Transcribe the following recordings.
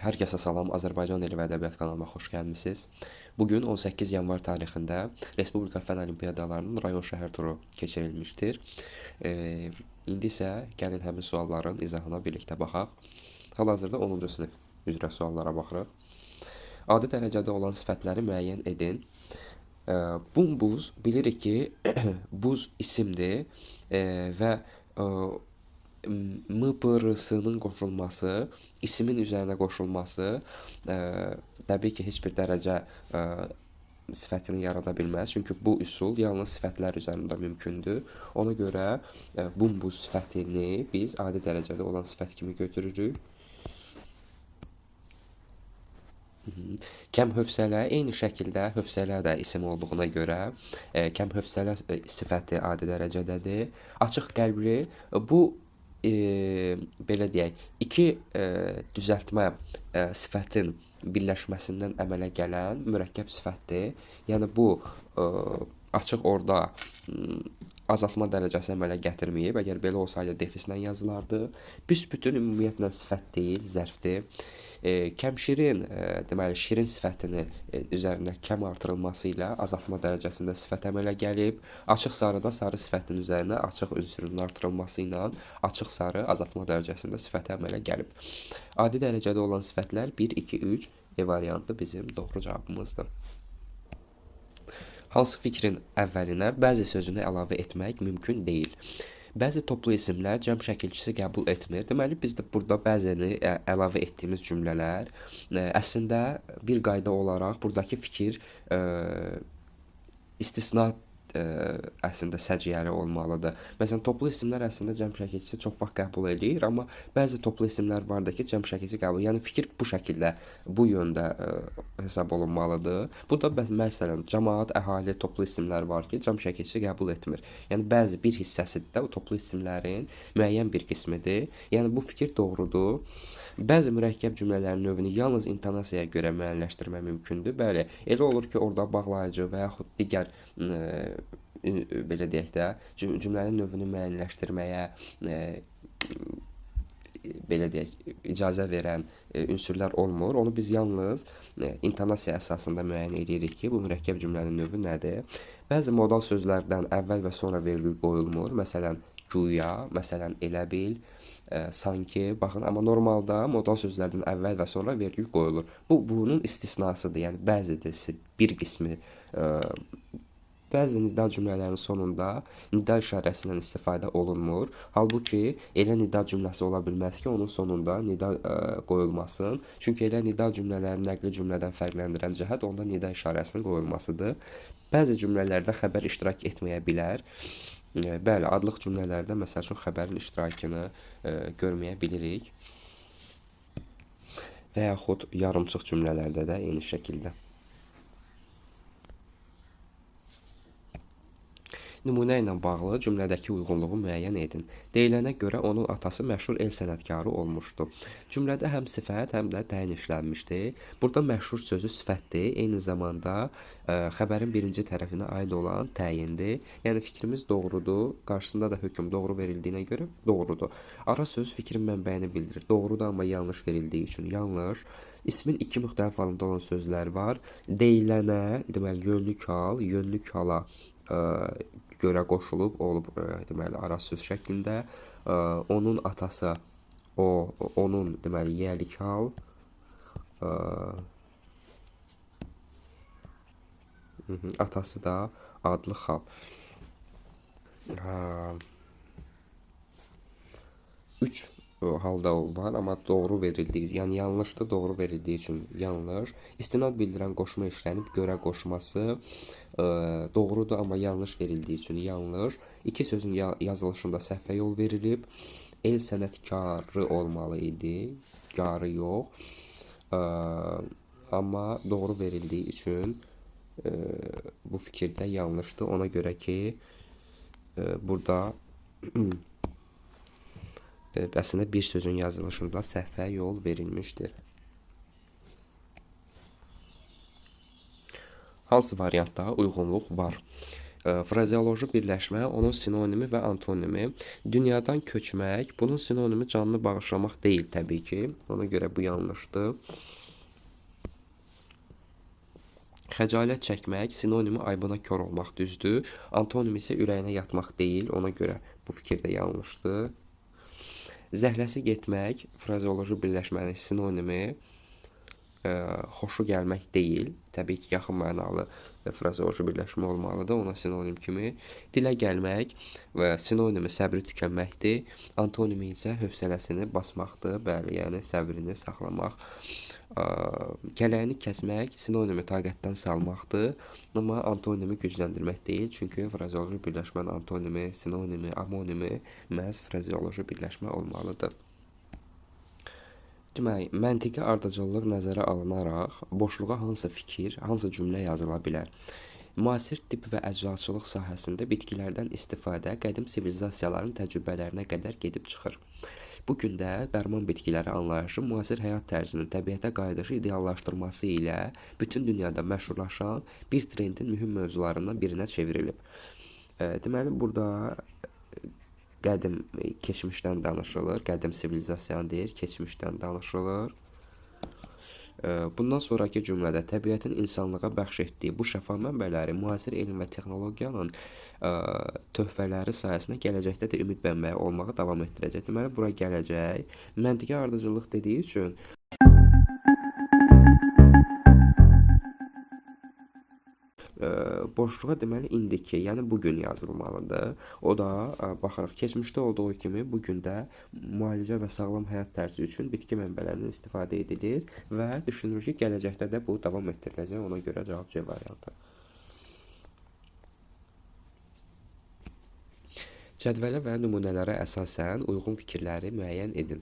Hər kəsə salam, Azərbaycan Dili və Ədəbiyyat kanalıma xoş gəlmisiniz. Bu gün 18 yanvar tarixində Respublika Fənn Olimpiadalarının rayon şəhər turu keçirilmişdir. İndi isə gəlin həmin sualların izahına birlikdə baxaq. Hal-hazırda 10-cu sinif üzrə suallara baxırıq. Adi dərəcədə olan sifətləri müəyyən edin. Bumbuz, bilirik ki, buz isimdir və M, P, R, S-nın qoşulması, ismin üzərinə qoşulması təbii ki, heç bir dərəcə sifətini yarada bilməz. Çünki bu üsul yalnız sifətlər üzərində mümkündür. Ona görə bumbuz sifətini biz adi dərəcədə olan sifət kimi götürürük. Kəm hövsələ, eyni şəkildə hövsələ də isim olduğuna görə kəm hövsələ sifəti adi dərəcədədir. Açıq qəlbli, bu belə deyək, iki düzəltmə sifətin birləşməsindən əmələ gələn mürəkkəb sifətdir. Yəni bu açıq orada azaltma dərəcəsi əmələ gətirməyib. Əgər belə olsaydı defislə yazılardı. Büsbütün ümumiyyətlə sifət deyil, zərfdir. Kəmşirin, deməli şirin sifətini üzərinə kəm artırılması ilə azaltma dərəcəsində sifət əmələ gəlib. Açıq sarıda sarı sifətin üzərinə açıq ünsürünün artırılması ilə açıq sarı azaltma dərəcəsində sifəti əmələ gəlib. Adi dərəcədə olan sifətlər 1, 2, 3 E variantı bizim doğru cavabımızdır. Hansı fikrin əvvəlinə bəzi sözünü əlavə etmək mümkün deyil? Bəzi toplu isimlər cəm şəkilçisi qəbul etmir. Deməli, biz də burada bəzini əlavə etdiyimiz cümlələr əslində bir qayda olaraq buradakı fikir istisna əslində səciyyəli olmalıdır. Məsələn, toplu isimlər əslində cəm şəkilçisi çox vaxt qəbul eləyir, amma bəzi toplu isimlər vardır ki, cəm şəkilçisi qəbul. Yəni fikir bu şəkildə, bu yöndə hesab olunmalıdır. Bu da məsələn, cəmaət, əhali toplu isimlər var ki, cəm şəkilçisi qəbul etmir. Yəni bəzi bir hissəsidir də o toplu isimlərin müəyyən bir qismidir. Yəni bu fikir doğrudur. Bəzi mürəkkəb cümlələrin növünü yalnız intonasiyaya görə müəyyənləşdirmək mümkündür. Bəli, elə olur ki, orada bağlayıcı və yaxud digər belə deyək də, cümlənin növünü müəyyənləşdirməyə belə deyək, icazə verən ünsürlər olmur. Onu biz yalnız intonasiya əsasında müəyyən edirik ki, bu mürəkkəb cümlənin növü nədir? Bəzi modal sözlərdən əvvəl və sonra vergül qoyulmur. Məsələn, güya, məsələn, elə bil, sanki, baxın, amma normalda modal sözlərdən əvvəl və sonra vergül qoyulur. Bu, bunun istisnasıdır. Yəni, bəzidirsə bir qismi bəzi nida cümlələrinin sonunda nida işarəsindən istifadə olunmur. Halbuki elə nida cümləsi ola bilməz ki, onun sonunda nida qoyulmasın. Çünki elə nida cümlələrini nəqli cümlədən fərqləndirən cəhət onda nida işarəsinin qoyulmasıdır. Bəzi cümlələrdə xəbər iştirak etməyə bilər. Bəli, adlıq cümlələrdə məsəl üçün xəbərin iştirakını görməyə bilirik. Və yaxud yarımçıq cümlələrdə də eyni şəkildə. Nümunə ilə bağlı cümlədəki uyğunluğu müəyyən edin. Deyilənə görə onun atası məşhur el sənətkarı olmuşdu. Cümlədə həm sifət, həm də təyin işlənmişdi. Burada məşhur sözü sifətdir. Eyni zamanda xəbərin birinci tərəfinə aid olan təyindir. Yəni fikrimiz doğrudur. Qarşısında da hökm doğru verildiyinə görə doğrudur. Ara söz fikrin mənbəyini bildirir. Doğrudur, amma yanlış verildiyi üçün yanlış. İsmin iki müxtəlif halında olan sözlər var. Deyilənə, deməli yönlük hal, yönlük hala görə qoşulub olub deməli ara söz şəklində. Onun atası o, onun deməli yəlik hal, atası da adlı hal. 3 halda var, amma doğru verildiyi, yəni yanlışdır, doğru verildiyi üçün yanlış. İstinad bildirən qoşma işlənib, görə qoşması doğrudur, amma yanlış verildiyi üçün yanlış. İki sözün yazılışında səhvə yol verilib. El sənətkarı olmalı idi, karı yox. Amma doğru verildiyi üçün bu fikirdə yanlışdır. Ona görə ki, burada əslində bir sözün yazılışında səhvə yol verilmişdir. Hansı variantda uyğunluq var? Frazeoloji birləşmə, onun sinonimi və antonimi. Dünyadan köçmək, bunun sinonimi canını bağışlamaq deyil təbii ki. Ona görə bu yanlışdır. Xəcalət çəkmək, sinonimi aybına kor olmaq düzdür. Antonimi isə ürəyinə yatmaq deyil, ona görə bu fikir də yanlışdır. Zəhləsi getmək, frazeoloji birləşmənin sinonimi xoşu gəlmək deyil. Təbii ki, yaxın mənalı frazeoloji birləşmə olmalıdır ona sinonim kimi. Dilə gəlmək və sinonimi səbri tükənməkdir. Antonimi isə hövsələsini basmaqdır. Bəli, yəni səbrini saxlamaq. Kələyini kəsmək sinonimi taqətdən salmaqdır. Amma antonimi gücləndirmək deyil. Çünki frazeoloji birləşmənin antonimi, sinonimi, amonimi məhz frazeoloji birləşmə olmalıdır. Deməli, məntiqi ardıcıllıq nəzərə alınaraq boşluğa hansı fikir, hansı cümlə yazıla bilər? Müasir tibb və əczaçılıq sahəsində bitkilərdən istifadə qədim sivilizasiyaların təcrübələrinə qədər gedib çıxır. Bu gün də dərman bitkiləri anlayışı müasir həyat tərzinin təbiətə qayıdışı ideallaşdırması ilə bütün dünyada məşhurlaşan bir trendin mühüm mövzularından birinə çevrilib. Deməli, burada qədim keçmişdən danışılır, qədim sivilizasiyanı deyir, keçmişdən danışılır. Bundan sonrakı cümlədə təbiətin insanlığa bəxş etdiyi bu şəfa mənbələri müasir elm və texnologiyanın töhfələri sayəsində gələcəkdə də ümid mənbəyi olmağı davam etdirəcək. Deməli, bura gələcək. Məntiqi ardıcıllıq dediyi üçün boşluğa deməli indiki, yəni bu gün yazılmalıdır. O da baxırıq, keçmişdə olduğu kimi bu gün də müalicə və sağlam həyat tərzi üçün bitki mənbələrindən istifadə edilir və düşünürük ki, gələcəkdə də bu davam etdiriləcək. Ona görə cavab C variantı. Cədvələ və nümunələrə əsasən uyğun fikirləri müəyyən edin.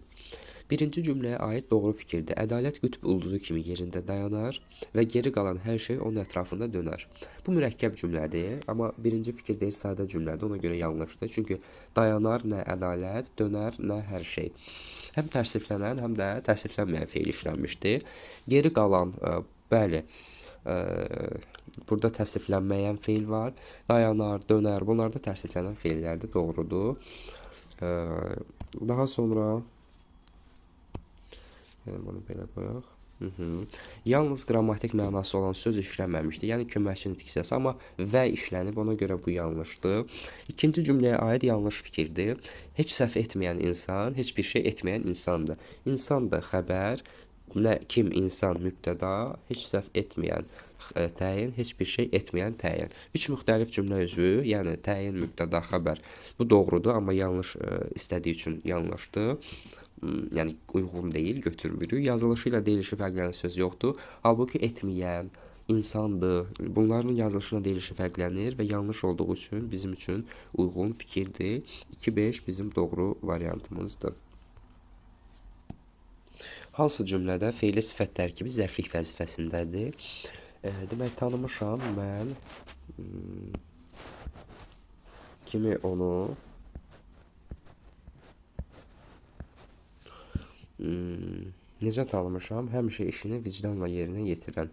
Birinci cümləyə aid doğru fikirdir. Ədalət qütb ulduzu kimi yerində dayanar və geri qalan hər şey onun ətrafında dönər. Bu mürəkkəb cümlədir, amma birinci fikir deyil, sadə cümlədir. Ona görə yanlışdır. Çünki dayanar nə ədalət, dönər nə hər şey. Həm tərsiflənən, həm də tərsiflənməyən feil işlənmişdir. Geri qalan, bəli, burada təsriflənməyən feil var. Dayanar, dönər, bunlar da təsriflənən feillərdir, doğrudur. Daha sonra yəni bunu belə qoyaq. Yalnız qrammatik mənası olan söz işlənməmişdir. Yəni köməkçi nitq hissəsi, amma və işlənib, ona görə bu yanlışdır. İkinci cümləyə aid yanlış fikirdir. Heç səhv etməyən insan, heç bir şey etməyən insandır. İnsandır xəbər, nə kim insan mübtəda, heç səhv etməyən təyin, heç bir şey etməyən təyin. Üç müxtəlif cümlə üzvü, yəni təyin, mübtəda, xəbər. Bu doğrudur, amma yanlış istədiyi üçün yanlışdır. Yəni uyğun deyil, götürmürük. Yazılışı ilə deyilişi fərqlənən söz yoxdur. Halbuki etməyən, insandır. Bunların yazılışına deyilişi fərqlənir və yanlış olduğu üçün bizim üçün uyğun fikirdir. 2-5 bizim doğru variantımızdır. Hansı cümlədə feili sifət tərkibi zərflik vəzifəsindədir? Demək, tanımışam mən kimi onu necə tanımışam? Həmişə işini vicdanla yerinə yetirən.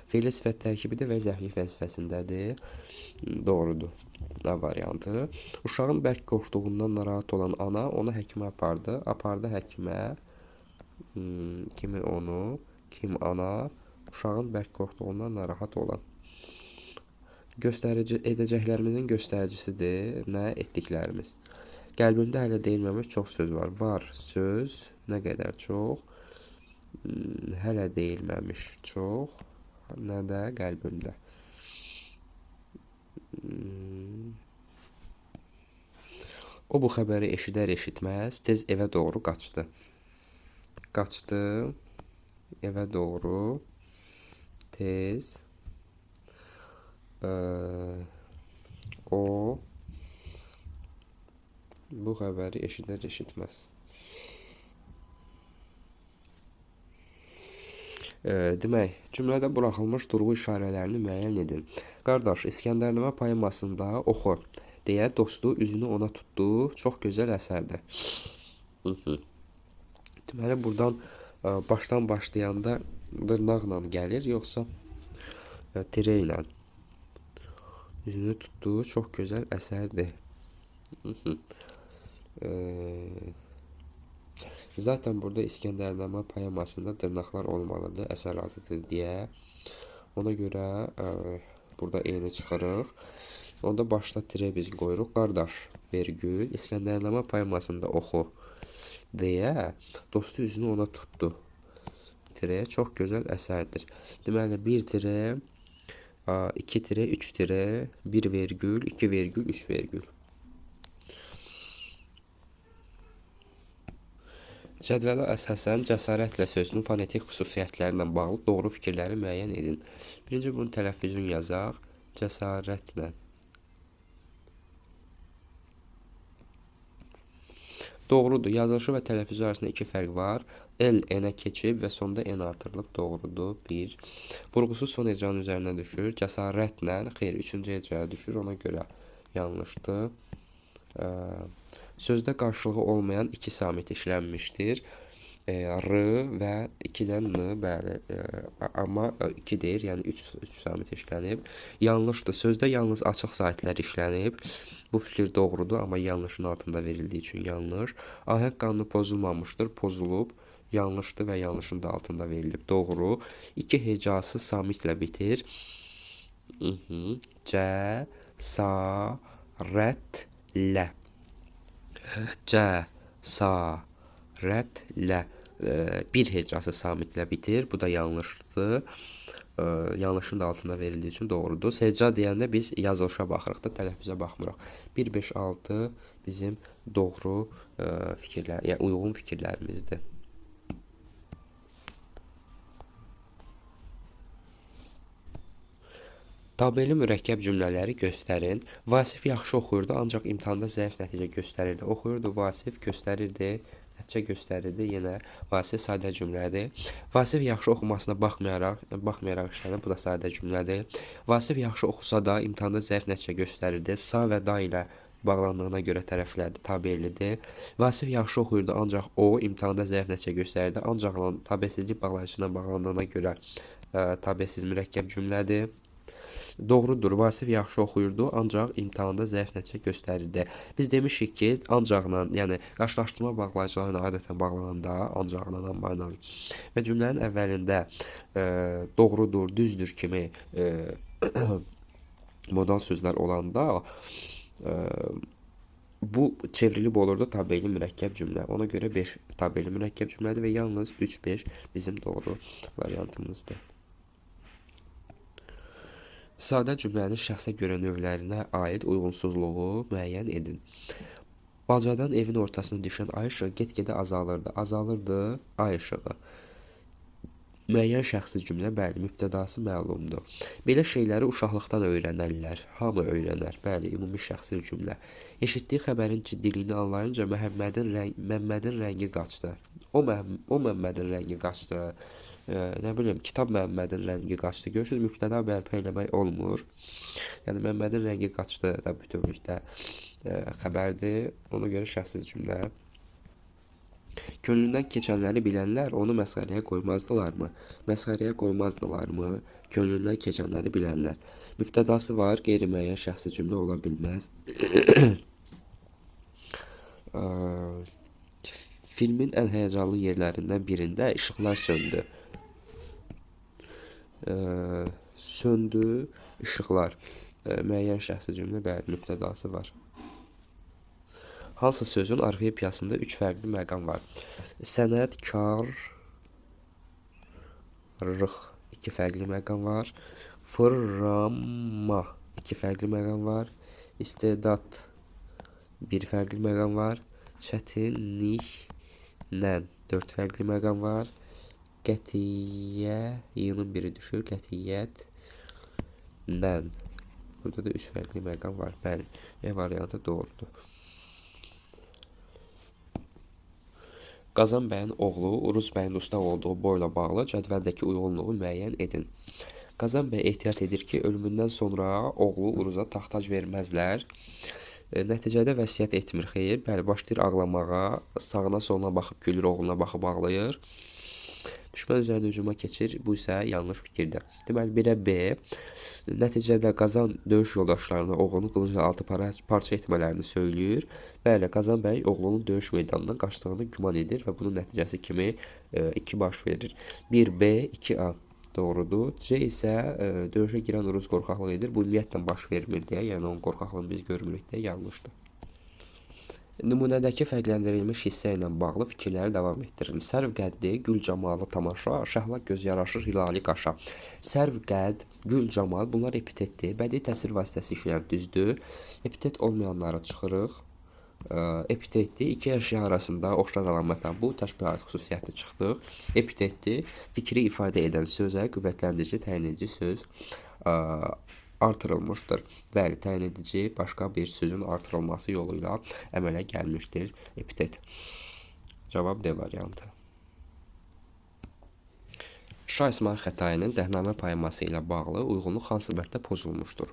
Feili sifət tərkibidir və zərflik vəzifəsindədir. Doğrudur. A variantı. Uşağın bərk qorxduğundan narahat olan ana onu həkimə apardı. Apardı həkimə. Kimi onu, kim ana, uşağın bərk qorxduğundan narahat olan. Göstərici, edəcəklərimizin göstəricisidir nə etdiklərimiz. Qəlbimdə hələ deyilməmiş çox söz var. Var söz, nə qədər çox, hələ deyilməmiş çox, nə də qəlbimdə. O bu xəbəri eşidər eşitməz tez evə doğru qaçdı. Qaçdı evə doğru tez. O bu xəbəri eşidər eşitməz. Demək, cümlədə buraxılmış durğu işarələrini müəyyən edin. Qardaş, İskəndərnamə poemasında oxu, deyə dostu üzünü ona tutdu. Çox gözəl əsərdir. Deməli, buradan başdan başlayanda dırnaqla gəlir, yoxsa tire ilə? Üzünü tutdu. Çox gözəl əsərdir. Zaten burada İskəndərnamə poemasında dırnaqlar olmalıdır, əsər adıdır deyə. Ona görə burada eyni çıxırıq. Onda başda tire biz qoyuruq. Qardaş, vergül, İskəndərnamə poemasında oxu deyə dostu üzünü ona tutdu. Tire çox gözəl əsərdir. Deməli, 1 tire, 2 tire, 3 tire, 1 vergül, 2 vergül, 3 vergül. Cədvələ əsasən cəsarətlə sözünün fonetik xüsusiyyətləri ilə bağlı doğru fikirləri müəyyən edin. Birinci bunun tələffüzünü yazaq. Cəsarətlə. Doğrudur. Yazılışı və tələffüzü arasında iki fərq var. L N-ə keçib və sonda N artırılıb. Doğrudur. 1. Vurğusu son hecanın üzərinə düşür. Cəsarətlə, xeyr, üçüncü hecaya düşür. Ona görə yanlışdır. Sözdə qarşılığı olmayan iki samit işlənmişdir. R və 2-dən N, bəli, amma 2 deyir, yəni 3 samit işlənib. Yanlışdır. Sözdə yalnız açıq saitlər işlənib. Bu fikir doğrudur, amma yanlışın altında verildiyi üçün yanlış. Ahəng qanunu pozulmamışdır, pozulub. Yanlışdır və yanlışın da altında verilib. Doğru. 2 hecası samitlə bitir. C, sa, rət, lə. C, sa, rət, lə. Bir hecası samitlə bitir. Bu da yanlışdır. Yanlışın da altında verildiyi üçün doğrudur. Heca deyəndə biz yazılışa baxırıq da, tələffüzə baxmırıq. 1, 5, 6 bizim doğru fikirlər, yəni uyğun fikirlərimizdir. Tabeli mürəkkəb cümlələri göstərin. Vasif yaxşı oxuyurdu, ancaq imtahanda zəif nəticə göstərirdi. Oxuyurdu Vasif, göstərirdi, nəticə göstərirdi. Yenə Vasif sadə cümlədir. Vasif yaxşı oxumasına baxmayaraq işlənir. Bu da sadə cümlədir. Vasif yaxşı oxusa da imtahanda zəif nəticə göstərirdi. Sa və da ilə bağlandığına görə tərəflərdir, tabelidir. Vasif yaxşı oxuyurdu, ancaq o imtahanda zəif nəticə göstərirdi. Ancaq tabesizlik bağlayıcısına bağlandığına görə tabesiz mürəkkəb cümlədir. Doğrudur, Vasif yaxşı oxuyurdu, ancaq imtahanda zəif nəticə göstərirdi. Biz demişik ki, ancaqla, yəni qarşılaşdırma bağlayıcılarla adətən bağlananda, ancaqla, amma ilə və cümlənin əvvəlində doğrudur, düzdür kimi modal sözlər olanda bu çevrilib olurdu tabeli mürəkkəb cümlə. Ona görə 5 tabeli mürəkkəb cümlədir və yalnız 3-5 bizim doğru variantımızdır. Sadə cümlənin şəxsə görə növlərinə aid uyğunsuzluğu müəyyən edin. Bacadan evin ortasına düşən ay işığı get-gedə azalırdı. Azalırdı ay işığı. Müəyyən şəxsi cümlə, bəli, mübtədası məlumdur. Belə şeyləri uşaqlıqdan öyrənərlər. Hamı öyrənər. Bəli, ümumi şəxsi cümlə. Eşitdiyi xəbərin ciddiliyini anlayınca Məmmədin rəngi qaçdı. O Məmmədin rəngi qaçdı. Nə bilim, kitab Məmmədin rəngi qaçdı. Görürsünüz, mübtəda bərpa eləmək olmur. Yəni, Məmmədin rəngi qaçdı da bütövlükdə xəbərdir. Ona görə şəxsi cümlə. Könlündən keçənləri bilənlər onu məsxərəyə qoymazdılarmı? Məsxərəyə qoymazdılarmı? Könlündən keçənləri bilənlər. Mübtədası var, qeyri-müəyyən şəxsi cümlə ola bilməz. Filmin ən həyəcanlı yerlərindən birində işıqlar söndü. Söndü işıqlar. Müəyyən şəxsi cümlə, bəli, mübtədası var. Hansı sözün arxeopiyasında 3 fərqli məqam var? Sənətkarlıq 2 fərqli məqam var. Fırlanma 2 fərqli məqam var. İstedad 1 fərqli məqam var. Çətinliklə 4 fərqli məqam var. Qətiyə y-nin biri düşür. Qətiyyətlə. Burada da 3 fərqli məqam var. Bəli, E variantı doğrudur. Qazan bəyin oğlu Uruz bəyin usta olduğu boyla bağlı cədvəldəki uyğunluğu müəyyən edin. Qazan bəy ehtiyat edir ki, ölümündən sonra oğlu Uruza taxt-tac verməzlər. Nəticədə vəsiyyət etmir, xeyr. Bəli, başlayır ağlamağa, sağına soluna baxıb gülür, oğluna baxıb ağlayır. Düşmən üzərində hücuma keçir. Bu isə yanlış fikirdir. Deməli 1-ə B. Nəticədə Qazan döyüş yoldaşlarına oğlunu qılıncla 6 parça etmələrini söyləyir. Bəli, Qazan bəy oğlunun döyüş meydanından qaçdığını güman edir və bunun nəticəsi kimi 2 baş verir. 1B, 2A doğrudur. C isə döyüşə girən Uruz qorxaqlıq edir. Bu ümumiyyətlə baş vermir deyə, yəni onun qorxaqlığını biz görmürük deyə yanlışdır. Nümunədəki fərqləndirilmiş hissə ilə bağlı fikirləri davam etdirin. Sərv qəddi, gül camalı tamaşa, şəhla göz yaraşır hilali qaşa. Sərv qəd, gül camal bunlar epitetdir. Bədii təsir vasitəsi işləyən düzdür. Epitet olmayanları çıxırıq. Epitetdir. İki əşya arasında oxşar əlamətlə bu təşbih aid xüsusiyyəti çıxdıq. Epitetdir. Fikri ifadə edən sözə qüvvətləndirici, təyin edici söz artırılmışdır. Bəli, təyin edici başqa bir sözün artırılması yolu ilə əmələ gəlmişdir epitet. Cavab D variantı. Şah İsmayıl Xətainin Dəhnamə poeması ilə bağlı uyğunluq hansı bənddə pozulmuşdur?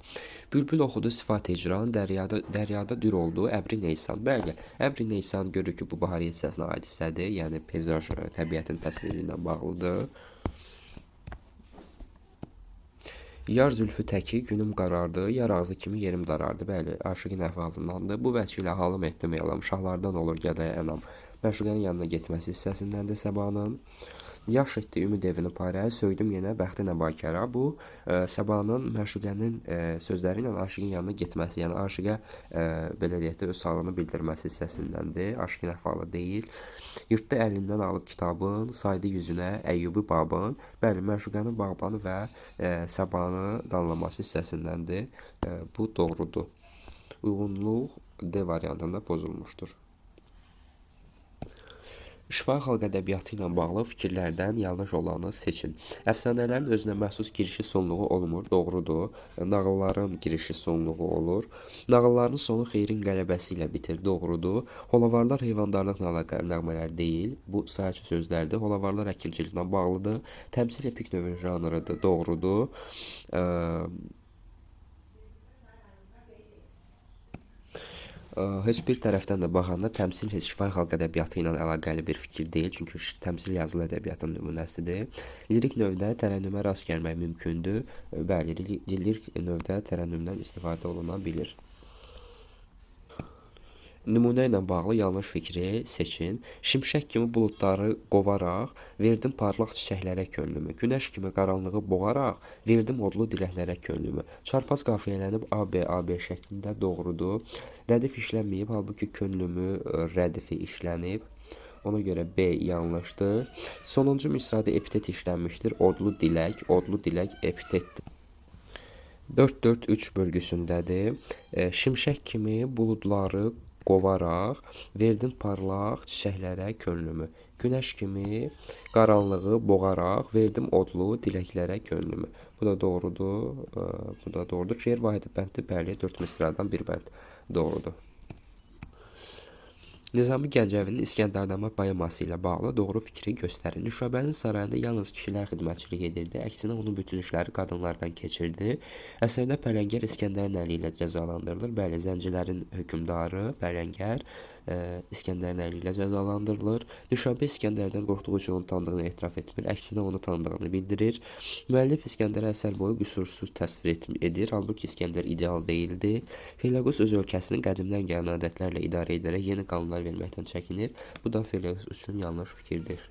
Bülbül oxudu sifat hicran, dəryada dür oldu əbri neysan. Bəli, əbri neysan görürük ki, bu bahariyyə hissəsinə aid hissədir, yəni peyzaj təbiətin təsviri ilə bağlıdır. Yar zülfü təki günüm qarardı, yar ağzı kimi yerim darardı. Bəli, aşiqin əhvalındandır. Bu vəçi ilə halım etdim elam, şahlardan olur gədaya ənam. Məşuqənin yanına getməsi hissəsindəndir Səbanın. Yaş etdi ümid evini parə, söydüm yenə bəxti nəbakəra. Bu, Səbanın məşuqənin sözləri ilə aşiqin yanına getməsi, yəni aşiqə belə deyək də öz sağlığını bildirməsi hissəsindəndir. Aşiqin əhvalı deyil. Yırtdı əlindən alıb kitabın, saydı yüzünə Əyyubi babın. Bəli, məşuqənin bağbanı və Səbanı danlaması hissəsindəndir. Bu doğrudur. Uyğunluq D variantında pozulmuşdur. Şifahi xalq ədəbiyyatı ilə bağlı fikirlərdən yanlış olanı seçin. Əfsanələrin özünə məxsus girişi sonluğu olmur, doğrudur. Nağılların girişi sonluğu olur. Nağılların sonu xeyrin qələbəsi ilə bitir, doğrudur. Holavarlar heyvandarlıqla əlaqəli nəğmələr deyil, bu sayıcı sözlərdir. Holavarlar əkinçiliklə bağlıdır. Təmsil epik növün janrıdır, doğrudur. Heç bir tərəfdən də baxanda təmsil heç şifahi xalq ədəbiyyatı ilə əlaqəli bir fikir deyil, çünki təmsil yazılı ədəbiyyatın nümunəsidir. Lirik növdə tərənnümə rast gəlmək mümkündür. Bəli, lirik növdə tərənnümdən istifadə oluna bilir. Nümunə ilə bağlı yanlış fikri seçin. Şimşək kimi buludları qovaraq, verdim parlaq çiçəklərə könlümü. Günəş kimi qaranlığı boğaraq, verdim odlu diləklərə könlümü. Çarpaz qafiyələnib A, B, A, B şəklində doğrudur. Rədif işlənməyib, halbuki könlümü rədifi işlənib. Ona görə B yanlışdır. Sonuncu misrada epitet işlənmişdir. Odlu dilək, odlu dilək epitetdir. 4-4-3 bölgüsündədir. Şimşək kimi buludları qovaraq, verdim parlaq çiçəklərə könlümü. Günəş kimi qaranlığı boğaraq, verdim odlu diləklərə könlümü. Bu da doğrudur. Bu da doğrudur. Şeir vahidi bənddir. Bəli, 4 misradan bir bənd doğrudur. Nizami Gəncəvinin İskəndərnamə poeması ilə bağlı doğru fikri göstərin. Nüşabənin sarayında yalnız kişilər xidmətçilik edirdi. Əksinə onun bütün işləri qadınlardan keçirdi. Əsərdə Pələngər İskəndərin əli ilə cəzalandırılır. Bəli, zəncilərin hökmdarı Pələngər İskəndərin əli ilə cəzalandırılır. Nüşabə İskəndərdən qorxduğu üçün onu tanıdığını etiraf etmir. Əksinə onu tanıdığını bildirir. Müəllif İskəndərə əsər boyu qüsursuz təsvir edir. Halbuki İskəndər ideal deyildi. Feyləqus öz ölkəsini qədimdən gələn adətlərlə idarə edərək yeni qanunlar verməkdən çəkinir. Bu da Feyləqus üçün yanlış fikirdir.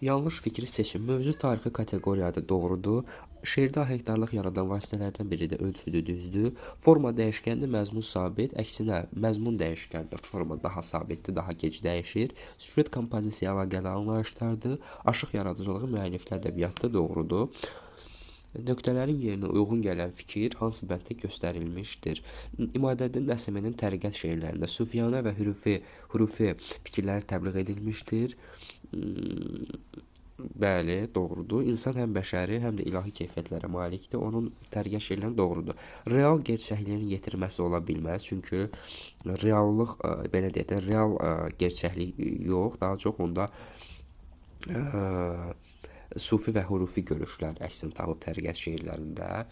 Yanlış fikri seçin. Mövzu tarixi kateqoriyada doğrudur. Şeirdə ahəngdarlıq yaradan vasitələrdən biri də ölçüdür, düzdür. Forma dəyişkəndir, məzmun sabit. Əksinə, məzmun dəyişkəndir, forma daha sabitdir, daha gec dəyişir. Süjet kompozisiya əlaqəli anlayışlardır. Aşıq yaradıcılığı müəllifli ədəbiyyatda doğrudur. Nöqtələrin yerinə uyğun gələn fikir hansı bənddə göstərilmişdir? İmadəddin Nəsiminin təriqət şeirlərində sufiyanə və hürufi fikirləri təbliğ edilmişdir. Bəli, doğrudur. İnsan həm bəşəri, həm də ilahi keyfiyyətlərə malikdir. Onun təriqət şeirləri doğrudur. Real gerçəkliyin yetirməsi ola bilməz. Çünki reallıq, belə deyək də, real gerçəklik yox, daha çox onda sufi və hurufi görüşlər əksini tapıb təriqət şeirlərində.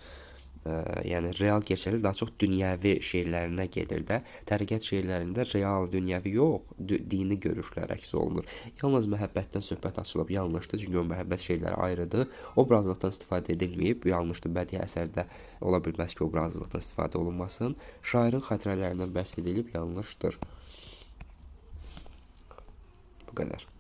Yəni real gerçəklik daha çox dünyəvi şeirlərinə gedir də. Təriqət şeirlərində real, dünyəvi yox, dini görüşlər əks olunur. Yalnız məhəbbətdən söhbət açılıb, yanlışdır. Çünki o məhəbbət şeirləri ayrıdır. Obrazlıqdan istifadə edilməyib, yanlışdır. Bədii əsərdə ola bilməz ki, obrazlıqdan istifadə olunmasın. Şairin xatirələrindən bəhs edilib, yanlışdır. Bu qədər.